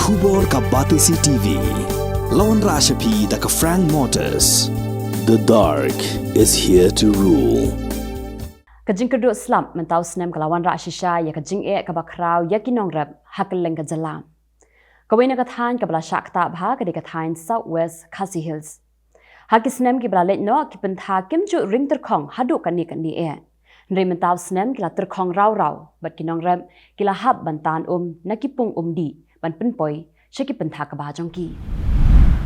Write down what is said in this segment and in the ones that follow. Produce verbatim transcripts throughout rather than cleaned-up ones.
Khubor ka Batesi T V. Lawan Rashapi da ka Frank Motors. The dark is here to rule. Ka jingkyrduh slap mynta u snem ka la wanrah shisha ïa ka jingeh kaba khraw ïa ki nongrep ha kylleng ka jylla. Kawei na ka thaiñ kaba la shah ktah bha ka dei ka thaiñ South West Khasi Hills. Ha ki snem kiba la leit noh ki pyntha kim ju ring tyrkhong haduh katne katne eh. Hynrei mynta u snem ki la tyrkhong raw raw bad ki nongrep ki la hap ban tan um na ki pung um dih ban pynpoi sha ki pyntha kaba jong ki.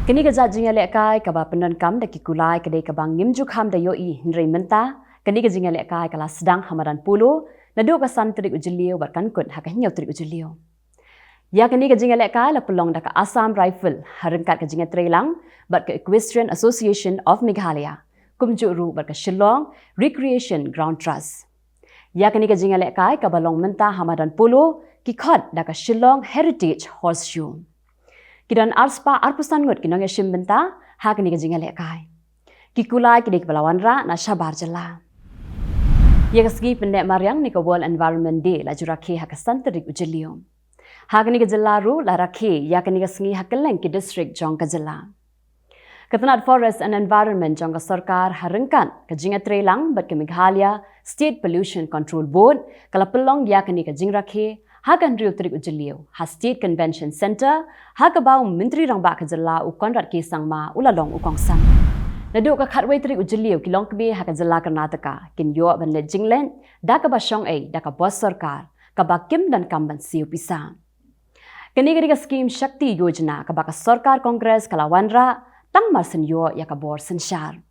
Kane ka jait jingïalehkai kaba pyndonkam da ki kulai ka dei kaba ngim ju kham da ïohi, hynrei mynta kane ka jingïalehkai ka la sdang ha madan polo naduh ka san tarik u Jylliew bad kan kut ha ka hynñiew tarik u Jylliew. Ïa kane ka jingïalehkai la pynlong da ka Assam Rifle ha ryngkat ka jingïatreilang bad ka Equestrian Association of Meghalaya, kumjuh ruh bad ka Shillong Recreation Ground Trust. Ïa kane ka jingïalehkai kaba long mynta ha madan polo ki khot da ka Shillong Heritage Horseshoe. Ki don arspah arphew san ngut ki nongïashim bynta ha kane ka jingïalehkai. Ki kulai ki dei kiba la wanrah na shabar jylla. Ïa ka sngi pynneh mariang ne ka World Environment Day la ju rakhe ha ka san tarik u Jylliew. Ha kane ka jylla ruh la rakhe ïa kane ka sngi ha kylleng ki district jong ka jylla. Ka tnat Forest and Environment jong ka sorkar ha ryngkat ka jingïatreilang bad ka Meghalaya State Pollution Control Board ka la pynlong ïa kane ka jingrakhe ha ka hynriew tarik u Jylliew ha State Convention Centre, ha kaba u Myntri Rangbah ka jylla u Conrad K Sangma u la long u kongsan. Naduh ka khatwei tarik u Jylliew ki longkmie ha ka jylla Karnataka kin ïoh ban leit jingleit da kaba shong ei da ka bus sorkar kaba kim donkam ban siew pisa. Kane ka dei ka skim Shakti Yojana kaba ka sorkar Congress ka la wanrah tang mar shen ïoh ïa ka bor synshar.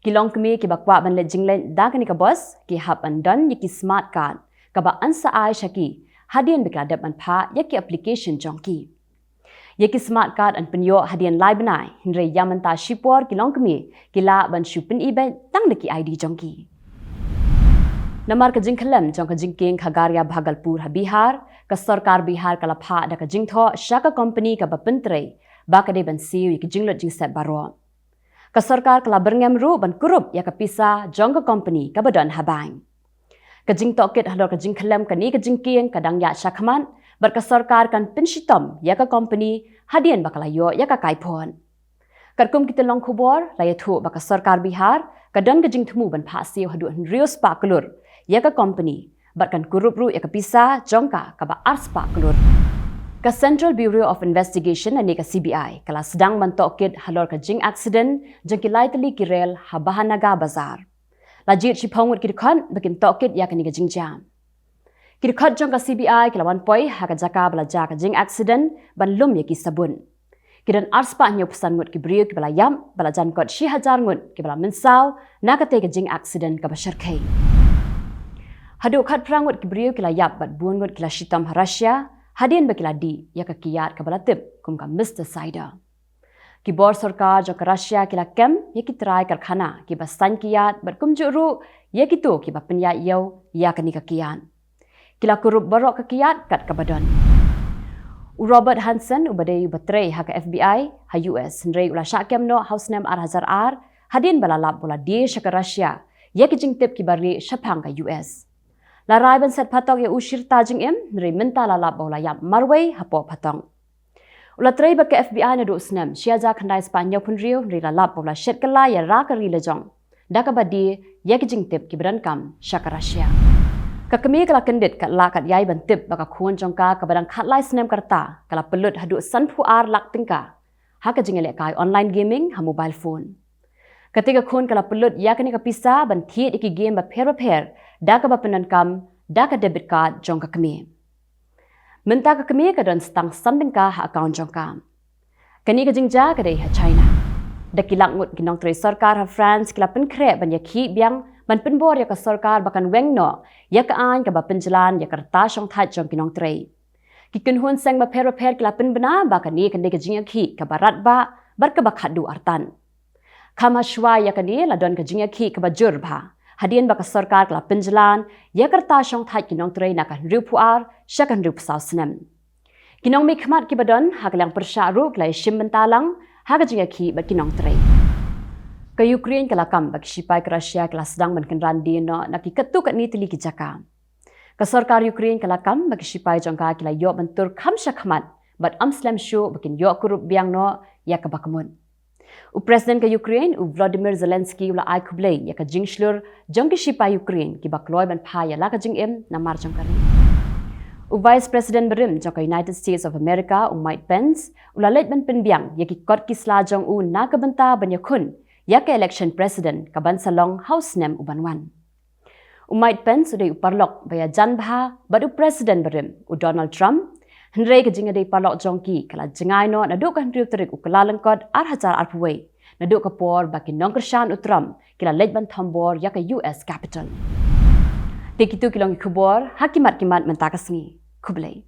Ki longkmie kiba kwah ban leit jingleit da kane ka bus ki hap ban don ïa ki smart card kaba an sa ai sha ki hadien ba ki la dep ban phah ïa ki application jong ki. Ïa ki smart card yn pynïoh hadien lai bnai, hynrei ïa mynta shipor ki longkmie ki lah ban shu pyni beit tang da ki I D jong ki. Namar ka jingkhyllem jong ka jingkieng Khagaria Bhagalpur ha Bihar, ka sorkar Bihar ka la phah da ka jingthoh sha ka company kaba pyntrei ba ka dei ban siew ïa ki jinglut jingsep baroh. Ka sorkar ka la byrngem ruh ban kurup ïa ka pisa jong ka company kaba don ha bank. Ka jingtohkit halor ka jingkhyllem kane ka jingkieng ka dang ïaid shakhmat bad ka sorkar kan pynshitom ïa ka company hadien ba ka la ïoh ïa ka kaiphod. Katkum ki tyllong khubor la ïathuh ba ka sorkar Bihar ka don ka jingthmu ban phah siew haduh hynriew spah klur ïa ka company bad kan kurup ruh ïa ka pisa jong ka kaba ar spah klur. Ka Central Bureau of Investigation ne ka C B I ka la sdang ban tohkit halor ka jingaccident jong ki lai tylli ki rel ha Bahanagar Bazar. La jied shiphew ngut ki dkhot ba kin tohkit ïa kane ka jingjia. Ki dkhot jong ka C B I ki la wan poi ha ka jaka ba la jia ka jingaccident ban lum ïa ki sabut. Ki don ar spah hynñiew phew san ngut ki briew kiba la ïap bad la jan kot shi hajar ngut kiba la mynsaw na katei ka jingaccident kaba shyrkhei. Haduh khatphra ngut ki briew ki la ïap bad bun ngut ki la shitom ha Russia hadien ba ki la dih ïa ka kiad kaba la tip kum ka Mister Cider. Ki bor sorkar jong ka Russia ki la kem ïa ki trai karkhana kiba saiñ kiad bad kumjuh ruh ïa kito kiba pynïaid ïew ïa kane ka kiad. Ki la kurup baroh ka kiad kat kaba don. U Robert Hansen uba dei uba trei ha ka F B I ha U S hynrei u la shah kem noh ha u snem ar hajar ar hadien ba la lap ba u la die sha ka Russia ïa ki jingtip kiba rieh shaphang ka U S. La rai ban set phatok ïa u shi rta jingim hynrei mynta la lap ba u la ïap marwei hapoh phatok. U la trei bad ka F B I naduh u snem shi hajar khyndai spah hynñiew phew hynriew hynrei la lap ba u la shet kylla ïa ra ka ri lajong da kaba die ïa ki jingtip kiba donkam sha ka Russia. Ka kmie ka la kyndit kat lah kat ïai ban tip ba ka khun jong ka kaba dang khatlai snem ka rta ka la pynlut haduh sanphew ar lak tyngka ha ka jingïalehkai online gaming ha mobile phone. Katei ka khun ka la pynlut ïa kane ka pisa ban thied ïa ki game bapher bapher da kaba pyndonkam da ka debit card jong ka kmie. Mynta ka kmie ka don stang san tyngka ha account jong ka. Kane ka jingjia ka dei ha China. Da ki lak ngut ki nongtrei sorkar ha France ki la pynkhreh ban ïakhih biang ban pynbor ïa ka sorkar ba kan weng noh ïa ka aiñ kaba pynjlan ïa ka rta shongthait jong ki nongtrei. Ki kynhun seng bapher bapher ki la pynbna ba kane ka dei ka jingïakhih kaba radbah bad kaba khatduh artat. Kham ha shuwa ïa kane la don ka jingïakhih kaba jur bha hadien ba ka sorkar ka la pynjlan ïa ka rta shongthait ki nongtrei na ka hynriewphew ar sha ka hynriewphew saw snem. Ki nongmihkhmat kiba don ha ka liang pyrshah ruh ki la ïashim bynta lang ha ka jingïakhih bad ki nongtrei. Ka Ukraine ka la kam ba ki shipai ka Russia ki la sdang ban kynran die noh na ki katto katne tylli ki jaka. Ka sorkar Ukraine ka la kam ba ki shipai jong ka ki la ïoh ban tur kham shakhmat bad ym slem shuh ba kin ïoh kurup biang noh ïa kaba kmut. U President ka Ukraine, u Volodymyr Zelensky, u la ai khublei ïa ka jingshlur jong ki shipai Ukraine kiba kloi ban phai ïa la ka jingim namar jong ka ri. U Vice President barim jong ka United States of America, u Mike Pence, u la leit ban pynbiang ïa ki kot ki sla jong u na ka bynta ban ïakhun ïa ka election president kaban sa long ha u snem uban wan. U Mike Pence u dei u paralok ba ïajan bha bad u President barim, u Donald Trump, hynrei ka jingïadei paralok jong ki ka la jngai noh naduh ka hynriew tarik u Kyllalyngkot ar hajar arphew wei, naduh ka por ba ki nongkyrshan u Trump ki la leit ban thombor ïa ka U S Capitol. Te kitu ki long ki khubor ha ki mat ki mat mynta ka sngi. Khublei.